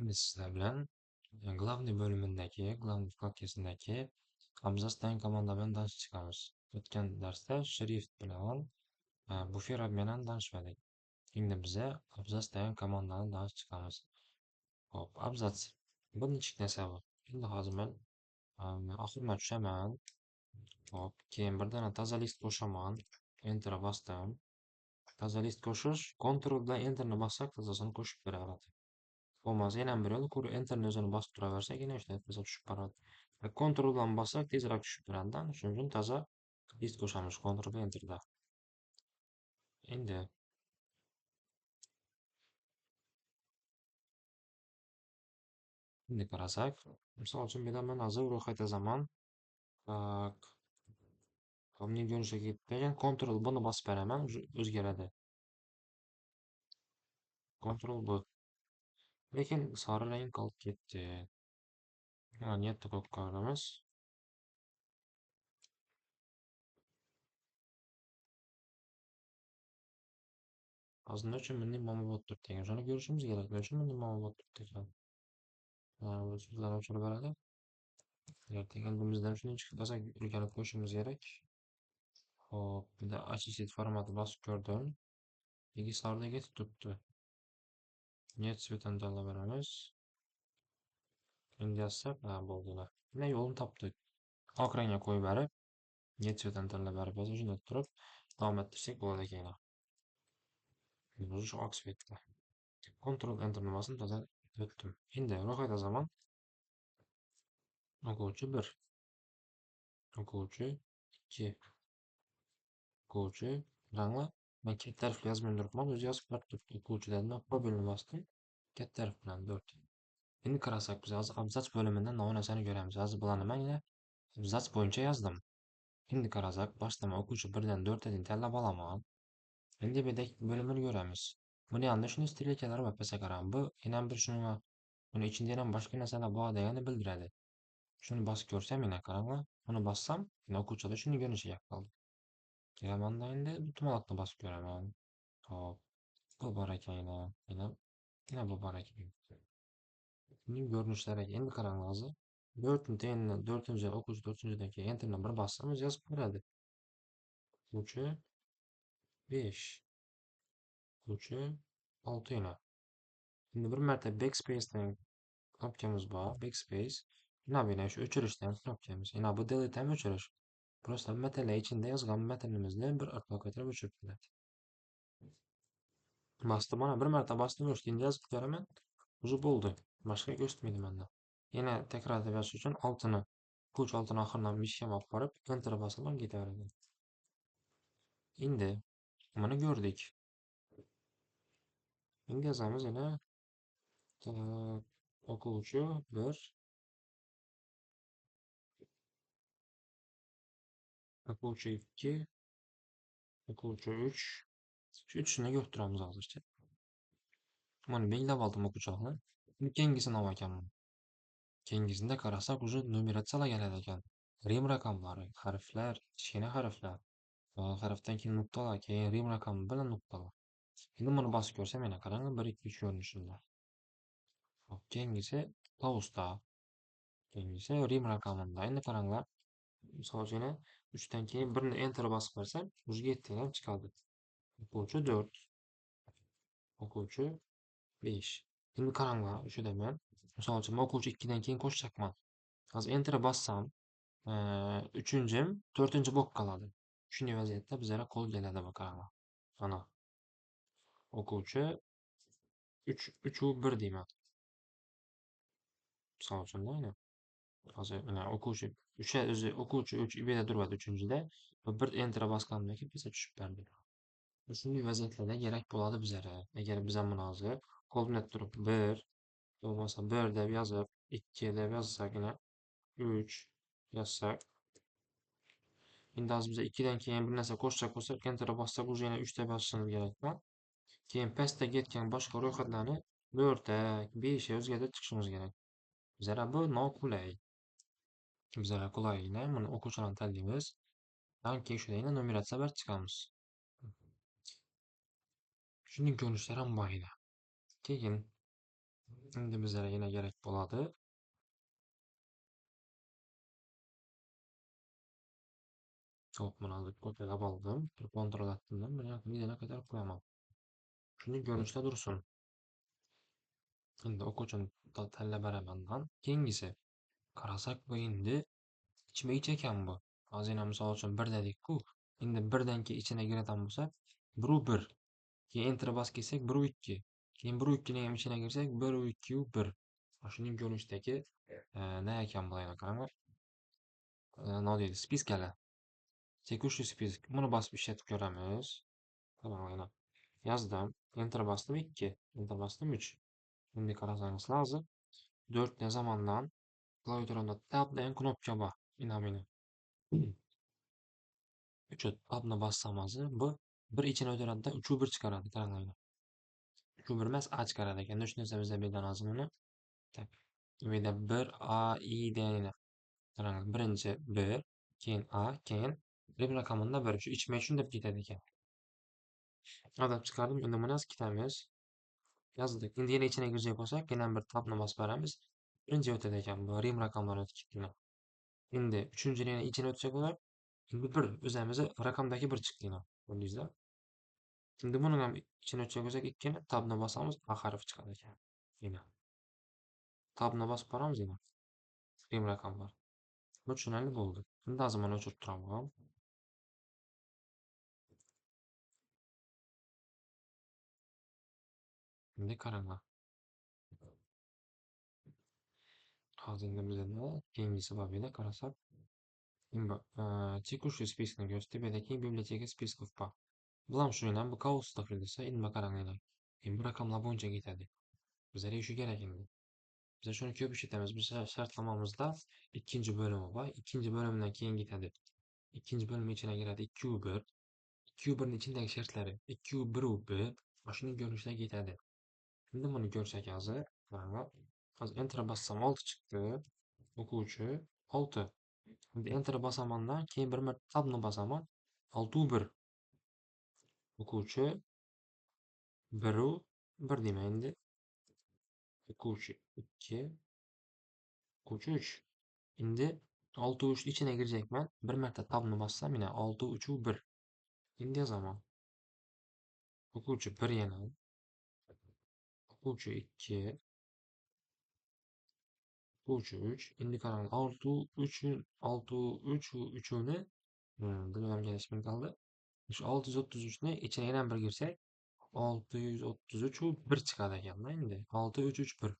Endi sizlar bilan главный bo'limindagi, главный вкладкасидagi abzas degan komanda bilan tanishib chiqamiz. O'tgan darsda shrift bilan bufer bilan tanishmadik. Endi biza abzas degan komandani tanishib chiqamiz. Xo'p, abzas bu nechik narsa bu? Endi hozir men oxirina tushaman. Xo'p, keyin bir dona toza list qo'shaman. Enter bosdim. Toza list qo'shish, Ctrl bilan Enterni bossak tozasini qo'shib beradi. Bo'lmasa yana bir yo'l, ko'rib Enterni o'zini bosib turaversak, yana o'sha toza tushib boradi. Ctrl bilan bossak tezroq tushib turadi. Shuning uchun toza list qo'shamiz Ctrl bilan Enterda. Endi qarasak, misol uchun bu yerda men hozir ro'yxat yozaman. Tak. Uning ko'rinishiga ketmagan Ctrl buni bosib beraman, o'zgaradi. Ctrl B. Lekin sari rang qolib ketdi. Niyatda qo'yib ko'ramiz. Hozir nima uchun bunday muammo bo'lib turibdi ekan? Shuni ko'rishimiz kerak. Nima uchun bunday muammo bo'lib turibdi ekan? Bu so'zlarni o'chirib beradi. Ertaga oldimizdan shuni chiqib olsak, o'rganib qo'yishimiz kerak. Xo'p, bunda очистить formati bosib ko'rdim. Lekin sarida ketib turibdi. Niyat svetini tanlab beramiz. Endi yozsak, ha, bo'ldi. Mana yo'lini topdik. Oq rangga qo'yib berib, niyat svetini tanlab berib, yozib shunday turib davom ettirsak bo'ladi keyin. Endi shu oq svetda. Ctrl Enterni bosib toza o'tdim. Endi ro'yxat yozaman. O'quvchi 1, o'quvchi 2, o'quvchi rangli. Men katta harfli yozmay turibman, o'zi yozib berib turibdi. O'quvchilarni probelni bosdim, katta harf bilan 4. Endi qarasak, biz hozir abzats bo'limidan nima narsani ko'ramiz. Hozir bularni men yana abzats bo'yicha yozdim. Endi qarasak, boshdan o'quvchi 1 dan 4 ta tanlab olaman. Endi bu yerdagi bo'limini ko'ramiz. Buni yanında shuni strelkalar bor, pastga qarang. Bu yana bir shuni, buni ichida yana boshqa narsalar bor deganini bildiradi. Shuni bosib ko'rsam, yana qaranglar, buni bossam, yana o'quvchilar shuni ko'rinishiga qoldi. Kelamanda endi dumaloqni bosib ko'raman. Xo'p, bu bor ekan yana, yana bu bor ekan. Buning ko'rinishlari endi qaranglar hozir. 4-chi o'quvchi 4-dan keyin enterni bir bossam, o'zi yozib beradi. O'quvchi 5, o'quvchi 6 yana. Endi bir marta backspace'dan knopkamiz bor, backspace. Yana shu o'chirishdan knopkamiz. Yana bu delete ham o'chirish. Просто matnlar ichida yozgan matnimizni bir orqaga qaytarib o'chirib beradi. Bosdim, mana bir marta bosdim, o'chdi. Endi yozib beraman. Уже bo'ldi. Boshqa ko'rsatmaydi menda. Yana takrorlab yozish uchun 6ni, o'quvchi 6ni oxiridan 5 ga olib borib, enter bosaman, ketaveradi. Endi buni ko'rdik. Endi yozamiz yana o'quvchi 1, o'quvchi 2, o'quvchi 3. Shu uchini ko'rib turamiz hozircha. Mana belgilab oldim o'quvchilarni. Endi keyingisi nima ekan? Keyingisida qarasak, уже numeratsiyalar keladi ekan. Rim raqamlari, harflar, kichkina harflar, harfdan keyin nuqtalar, keyin rim raqami bilan nuqtalar. Endi buni bosib ko'rsam, yana qarang, 1 2 3 ko'rinishida. Xo'p, keyingisi tovusda, keyingisi rim raqamida. Endi qaranglar, misol uchun 3 dan keyin 1 ni enter bosib bersam, уже 7 ham chiqadi. O'quvchi 4, o'quvchi 5. Endi qaranglar, o'shada men misol uchun o'quvchi 2 dan keyin qo'shacakman. Hozir enter bossam, 3-chim 4-chi bo'lib qoladi. Shunday vaziyatda bizlarga qo'l keladi bu qaranglar. Mana o'quvchi 3 3 u 1 deyman. Misol uchun yana hozir mana o'quvchi 3 o'zi o'quvchi 3 bu yerda turadi 3-chida va bir enter bosgandan keyin pastga tushib berdi. Shunday vaziyatlarda kerak bo'ladi bizlarga. Agar biz ham buni hozir qo'lni turib 1 bo'lmasa 1 deb yozib, 2 deb yozsak, yana 3 yozsak. Endi hozir biz 2 dan keyin bir narsa qo'shsak bo'lsak, enter bossak, уже yana 3 deb yozishimiz kerak. Keyin pastda ketgan boshqa ro'yxatlarni 4 ta, 5 ga o'zgartirib chiqishimiz kerak. Bizlarga bu noqulay. Bizlarga qulayligini buni o'quvchilarni tanlaymiz. Dan keyin shunda yana numeratsiya berib chiqamiz. Shuning ko'rinishlari ham bor edi. Keyin Endi bizlarga yana kerak bo'ladi. Hop, mana hozir kopyalab oldim. Bir kontrol etdim. Buni yana qaytarib qo'yaman. Shuni ko'rinishda tursin. Endi o'quvchini tanlab beramandan. Keyingisi qarasak, bu endi ichma-ich ekan bu. Hozir yana misol uchun 1 dedik-ku. Endi 1dan keyin ichine kiradigan bo'lsak, 1 u 1. Keyin enter bosib ketsak 1 u 2. Keyin 1 u 2 ning ham ichine kirsak 1 u 2 u 1. Mana shuning ko'rinishdagi, nima ekan bular yana qaranglar. Nima deydi? Spiskalar. Текущий список. Buni bosib ishlatib ko'ramiz. Tamam, yana yozdim. Enter bosdim 2, enter bosdim 3. Endi qarasangiz hozir 4 ne zamandan klaviaturamda tab degan knopka bor. Ina meni. 3 tabni bossam hozir bu bir ichine o'tiradi-da, 3 u 1 chiqaradi, qaranglar. 3 u 1 emas, A chiqaradi ekan. Shu narsa bizda bu yerdan hozir buni. Tak. Bu yerda 1 A I deganini. Qaranglar, birinchi 1, keyin A, keyin bir raqamida 1. Shu ichma shun deb ketadi ekan. Adab chiqardim. Endi buni yozib ketamiz. Yozdik. Endi yana ichine kirsak bo'lsak, yana bir tabni bosib beramiz. Birinchi o'tadi ekan bu rim raqamlari o'tib ketdi. Endi uchinchini yana ichine o'tsak bo'ladi. Endi 1 o'zimizni raqamdagi 1 chiqdi yana. Ko'rdingizlar? Endi buni ham ichine o'tsak bo'lsak, 2ni tabni bosamiz, A harfi chiqadi ekan. Yana. Tabni bosib boramiz yana. Rim raqamlar. Bu tushunarli bo'ldi. Endi hozir mana o'chirib turaman. Endi qaranglar. Hozir endi bizada keyingisi bor bu yerda qarasak. Endi, текущий список ni ko'rsatdi. Bu yerda keyin библиотека списков bor. Bular shu bilan bu kaosda desa, endi qaranglar. Endi bu raqamlar bo'yicha ketadi. Bizlarga shu kerak endi. Biz shuni ko'p ishlatamiz. Biz shartnomamizda ikkinchi bo'limi bor. Ikkinchi bo'limdan keyin ketadi. Ikkinchi bo'lim ichiga kiradi 2 u 1. 2 u 1 ning ichidagi shartlari 2 u 1 u 1. Mana shuning ko'rinishida ketadi. Endi buni ko'rsak hozir, qaranglar. Hozir enter bossam 6 chiqdi. O'quvchi 6. Endi enter bosamandan keyin bir marta tabni bosaman. 6 u 1. O'quvchi 1 u 1 deyman endi. O'quvchi 2, o'quvchi 3. Endi 6 u 3 ichiga kirjakman. Bir marta tabni bossam yana 6 3 u 1. Endi yozaman. O'quvchi 1 yana. O'quvchi 2, o'quvchi 3. Endi qarang, 6 3 6 3 u 3 ni, bilmam kelishmay qoldi. Shu 633 ni ichiga yana bir kirsak, 633 u 1 chiqadi ekanda endi. 6 3 3 1.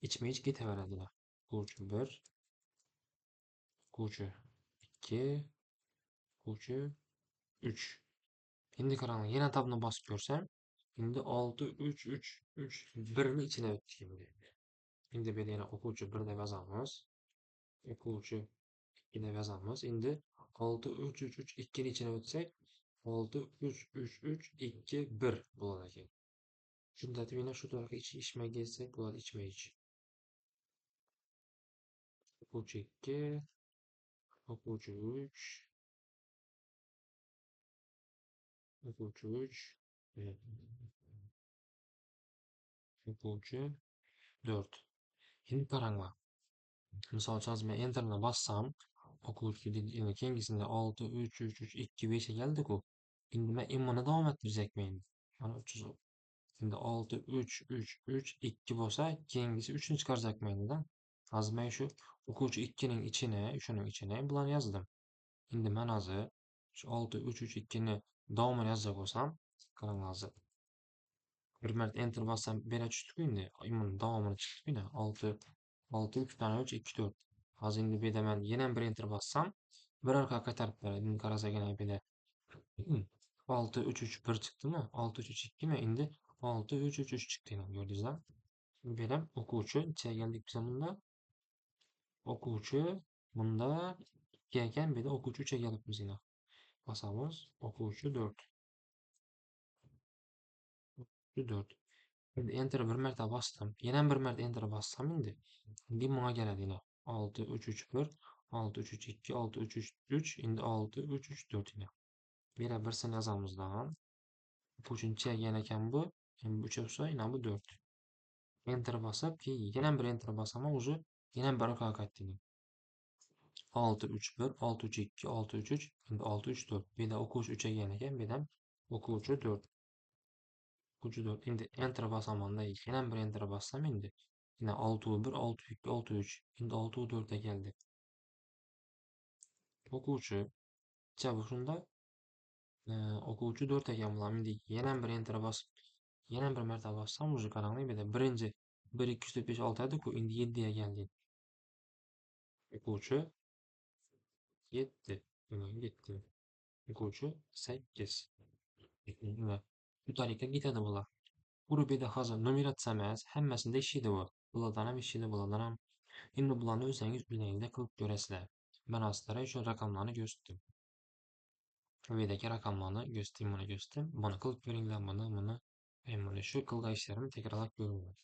Ichma-ich ketaveradilar. O'quvchi 1, o'quvchi 2, o'quvchi 3. Endi qarang, yana tabni bosib ko'rsam, endi 6 3 3 3 1 ni ichiga o'tdik endi. Endi bu yerda yana o'quvchi 1 deb yozamiz. O'quvchi 2 deb yozamiz. Endi 6 3 3 3 2 ni ichiga o'tsak, 6 3 3 3 2 1 bo'ladi ekan. Shunda yana shu tarafga ichma kelsak bo'ladi, ichma-ich. O'quvchi 2, o'quvchi 3, o'quvchi 3, o'quvchi 4. Endi qaranglar. Misol uchun hozir men enterni bossam, o'quvchi endi keyingisida 6 3 3 3 2 5 ga keldi-ku. Endi men buni davom ettirjakman endi. Mana 300. Endi 6 3 3 3 2 bo'lsa, keyingisi 3 ni chiqarjakman endi-da. Hozir men shu o'quvchi 2 ning ichine, shuning ichine bularni yozdim. Endi men hozir shu 6 3 3 2 ni davomini yozacak bo'lsam, qaranglar hozir. Bir marta enter bossam bera tushdi-ku endi. Buni davomini chiqdi-ku endi. 6 6 3 tane 3 2 4. Hozir endi bu yerda men yana bir enter bossam, bir orqaga qaytarib beradi. Endi qarasak yana bu yerda 6 3 3 1 chiqdimi? 6 3 3 2 mi? Endi 6 3 3 3 chiqdi endi, ko'rdingizmi? Bu yerda o'quvchi nechaga keldik biz bunda? O'quvchi bunda 2 ekan, bu yerda o'quvchi 3 ga kelibmiz endi. Bosamiz, o'quvchi 4. O'quvchi 4. Endi enter bir marta bosdim. Yana bir marta enter bossam endi. Endi bunga keladi yana. 6 3 3 1, 6 3 3 2, 6 3 3 3, endi 6 3 3 4 yine. Bu yerga birsini yozamizdan. O'quvchi necha kelgan ekan bu? Endi 3 bo'lsa, yana bu 4. Enter bosib, keyin yana bir enter bosaman, уже yana bir orqaga qaytdi. 6 3 1, 6 3 2, 6 3 3, endi 6 3 4. Bu yerda o'quvchi 3 ekan ekan, bu yerda ham o'quvchi 4. O'quvchi 4. Endi enter bosamanda yana bir enter bossam endi yine 6 1, 6 2, 6 3. Endi 6 4 ga keldi. O'quvchi necha shunda? O'quvchi 4 ekan bular. Endi yana bir enter bosib, yana bir marta bossam, уже qarang, bu yerda birinchi 1 2 3 4 5 6 edi-ku, endi 7 ga keldi. O'quvchi 7. 7. O'quvchi 8. Shu tariqa ketadi bular. Bu yerda hozir numeratsiya emas, hammasida ishlaydi bu. Bulardan ham ishlaydi, bulardan ham. Endi bularni o'zingiz uyingizda qilib ko'rasizlar. Men sizlarga shu raqamlarni ko'rsatdim. Bu yerdagi raqamlarni ko'rsatdim, buni ko'rsatdim. Buni qilib ko'ringlar, buni, buni. Mana shu qilgan ishlarimni takrorlab ko'ringlar.